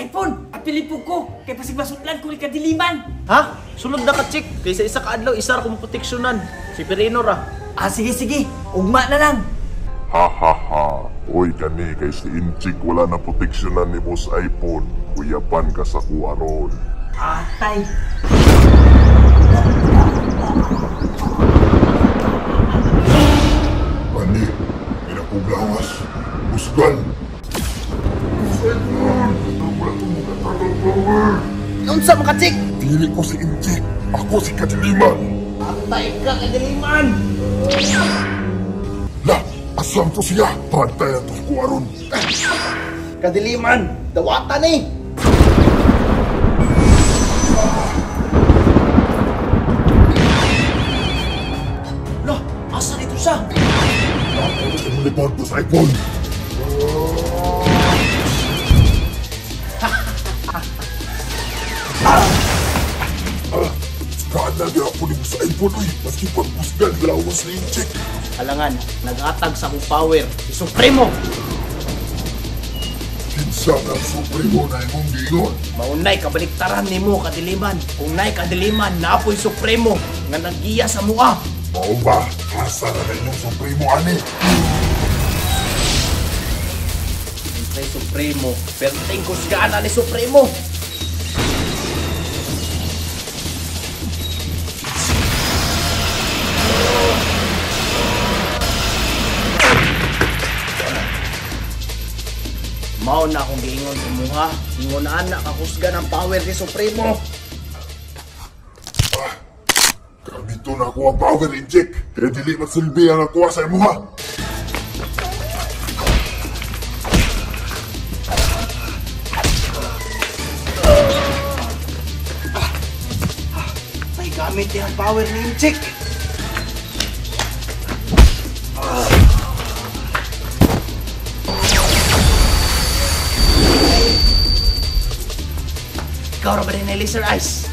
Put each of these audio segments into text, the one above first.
iPhone, apilipog ko kay pasig masudlan ko ni kadiliman. Ha? Sulod na ka, Chik. Kaysa isa ka adlaw, isa ra ko maproteksyonan. Si Perino ra. Ah, sige sige, ugma na lang. Ha ha ha. Oy kani kay si Inchik wala na proteksyonan ni Boss iPhone. Kuyapan ka sa kuaron. Atay. Ani, pinakuglawas. Busgan. Boss iPhone! Wala ko power. Unsa man ka, Chik? Dili ko si Inchik. Ako si Kadiliman. Atay ka, kadiliman. La, asam to siya. Pantay na to kuaron. Kadiliman, dawatan eh. Lah, asa dito siya? Ako sa mulipod, Boss iPhone. Kada gyapon ni Boss iPhone oy, maski pagbusgan lawas ni Inchik. Alangan, nag-atag sa akong power, si Supremo. Kinsa na Supremo na imong giingon? Maunay kabaliktaran nimo kadiliman. Kung nay kadiliman, naapoy Supremo nga naggiya sa mua. Mao ba? Asa na na inyong Supremo ani? Siyempre Supremo, perting kusgana ni Supremo. Mao na akong giingon sa imuha. Ingon na anak, kakusgan ang power ni Supremo. Gamito na ako ang power, Inchik. Kaya dili magsilbi ang akuha sa imuha. Ay, gamit niya ang power ni Inchik. Ikaw ra ba din laser eyes?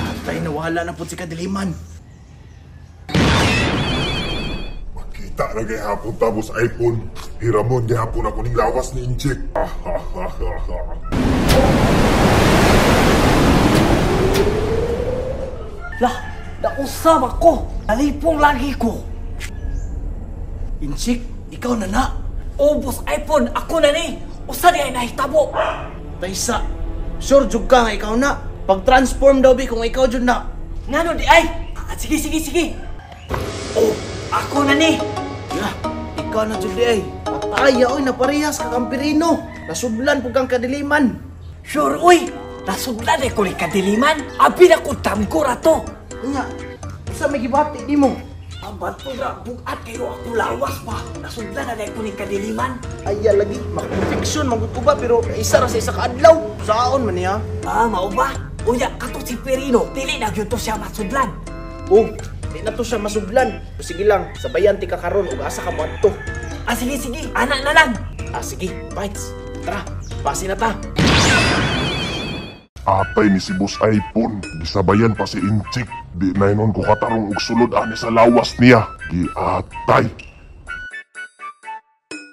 Atay, nawala na po si Kadiliman. Makita na gihapon ta, Boss iPhone. Hiramon gihapon ako ning lawas ni Inchik. Lah, nausap ako. Nalipong lagi ko. Inchik, ikaw na na. Oh, Boss iPhone, ako na ni. Usa di ay nahitabo. Taysa, sure jud ka nga ikaw na. Pag-transform daw bi kung ikaw jud na. Ngano di ay? Ah, sige, sige, sige. Oh, ako na ni. Lah, ikaw na jud di ay. Pataya oy, naparehas ka kang Pirino. Nasudlan pug kang kadiliman. Sure oy, nasudlan ay ko ni kadiliman. Abi na ko tamko ra to. Nya, usa may gibati nimo? Abat po ra, bugat kayo ako lawas pa. Nasudlan na ko ni kadiliman. Aya lagi, makaproteksyon manggod ko ba pero isa ra sa isa ka adlaw. Saon man niya? Ah, mao ba? Unya, kato si Perino, dili na gyud to siya masudlan. Oh, di na to siya masudlan. O, sige lang, sabayan ti ka karon ug asa ka moadto. Ah, sige, sige, ana na lang. Ah, sige, bites. Tara, pasi na ta. Atay ni si Boss iPhone. Gisabayan pa si Inchik. Di na inon ko katarong og sulod ani sa lawas niya. Giatay.